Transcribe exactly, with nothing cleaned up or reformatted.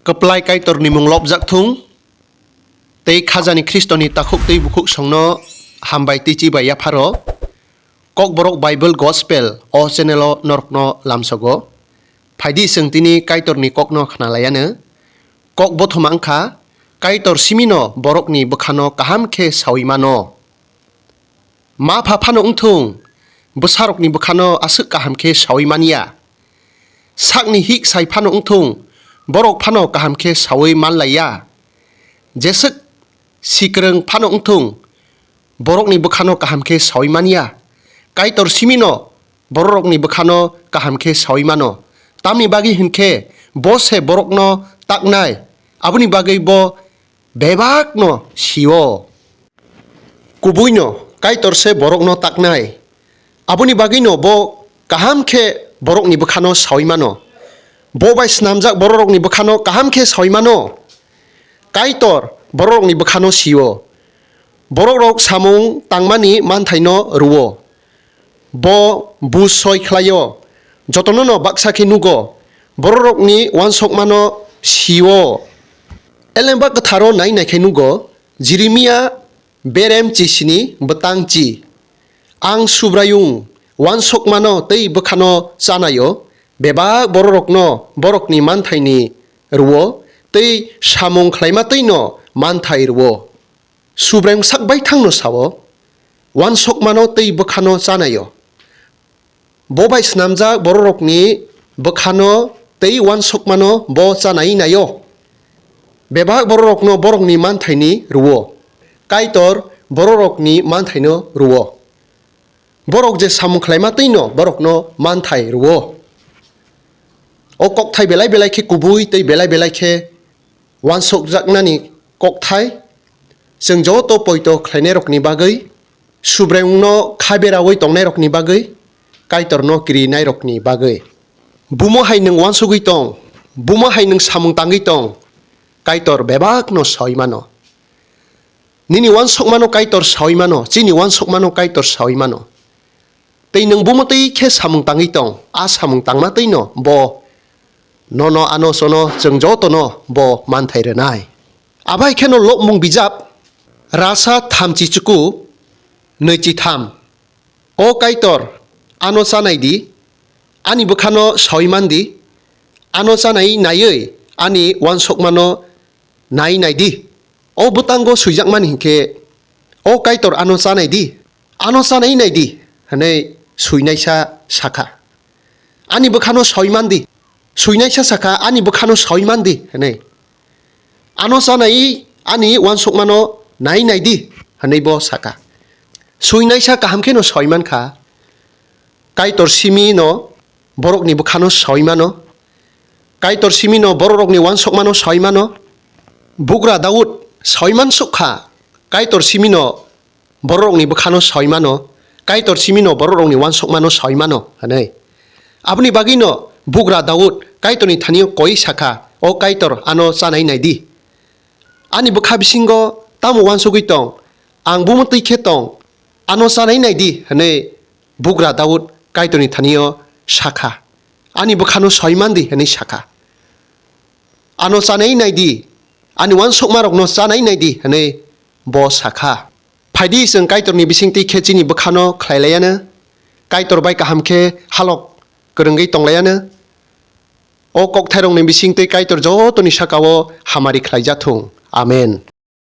Kwplai Kaitorni mung lobjak thung, tei khajani Khristoni takhuk tei bukhuk songno hambai tei chibai yapharo. Kokborok Bible Gospel o channel-o norokno lamsogo. Phaidi chwng tini Kaitorni kokno khna laiano. Kok bothoma wngkha, Kaitor simino borokni bwkhano kaham khe saui mano. Ma pha phano wngthung, bwsarokni bwkhano aswk kaham khe saui man ya. Sakni hik sai phano wngthung, borok phano kaham khe saui man lai ya. Jeswk sikrwng phano wngthung, borokni bwkhano kaham khe saui man ya. Kaitor simino bororokni bwkhano kaham khe saui mano. Tamni bagwi hwn khe bo se borokno taknai, aboni bagwi bo bebakno sio. Kubuino Kaitor se borokno taknai. Aboni bagwino bo kaham khe borokni bwkhano saui mano. Bo bai snamjak bororokni bwkhano kaham khe saui mano. Kaitor bororokni bwkhano sio. Borokrok samung tangmani manthaino rwo. Bo bus soi khlaio. Jotonono baksa khe nugo. Bororokni uansukmano sio. Elemba kwtharo nai nai khe nugo. Jeremia berem chisini bwtang chi. Ang Subraiyung uansukmano tei bwkhano chanaio, bebak bororokno borokni manthaini rwo, tei samung khlaima tei'-no manthai rwo. Subraiyung sak baithangno sao, uansukmano tei bwkhano chanaio. Bo bai snamjak bororokni bwkhano tei uansukmano bo chanai naio. Bebak bororokno borokni manthaini rwo. Kaitor bororokni manthaino rwo. Borok je samung khlaima tei'-no borokno manthai rwo. O kokthai belai belai khe kubui tei belai belai khe uansukjaknani kokthai, chwng joto poito khlainairokni bagwi, Subraiyungno khaberaui tongnairokni bagwi, Kaitorno kirinairokni bagwi. Bumo hai nwng uansugwi tong, bumo hai nwng samung tangwi tong, Kaitor bebakno saui mano. Nini uansukmano Kaitor saui mano, chini uansukmano Kaitor saui mano. Tei nwng bumo twi khe samung tangwi tong, a samung tangma twi'-no bo nono ano chono chwng jotono bo manthai rwnai. Abai kheno Lobmung bijap rasa thamchi chuku nwichi tham. O Kaitor, ano chanai di, ani bwkhano saui man di, ano chanai naiwi ani uansukmano nai nai di. O bwtango swijakmani hinkhe, "O Kaitor, ano chanai di, ano chanai nai di," hwnwi swinaisa sakha. "Ani bwkhano saui man di." Swinaisa sakha, "Ani bwkhano saui man di," hwnwi. "Ano chanai ani uansukmano nai nai di," hwnwi bo sakha. Swinaisa kaham kheno saui man kha. Kaitor simino borokni bwkhano saui mano. Kaitor simino bororokni uansukmano saui mano. Bugra Daud saui mansuk kha, Kaitor simino bororokni bwkhano saui mano, Kaitor simino bororokni uansukmano saui mano, hwnwi. Aboni bagwino bugra Daud Kaitorni thani-o koi sakha, "O Kaitor, ano chanai nai di. Ani bwkha bisingo tamo uansugwi tong, ang bumo twi khe tong, ano chanai nai di," hwnwi bugra Daud Kaitorni thani-o sakha. "Ani bwkhano saui man di," hwnwi sakha. "Ano chanai nai di, ani uansukmarokno chanai nai di," hwnwi bo sakha. Phaidi chwng Kaitorni bisingtwi khe chini bwkhano khlai laiano, Kaitor bai kaham khe halok kwrwngwi tong laiano. O kokthairokni bisingtwi Kaitor jotoni saka-o hamari khlai jathung. Amen.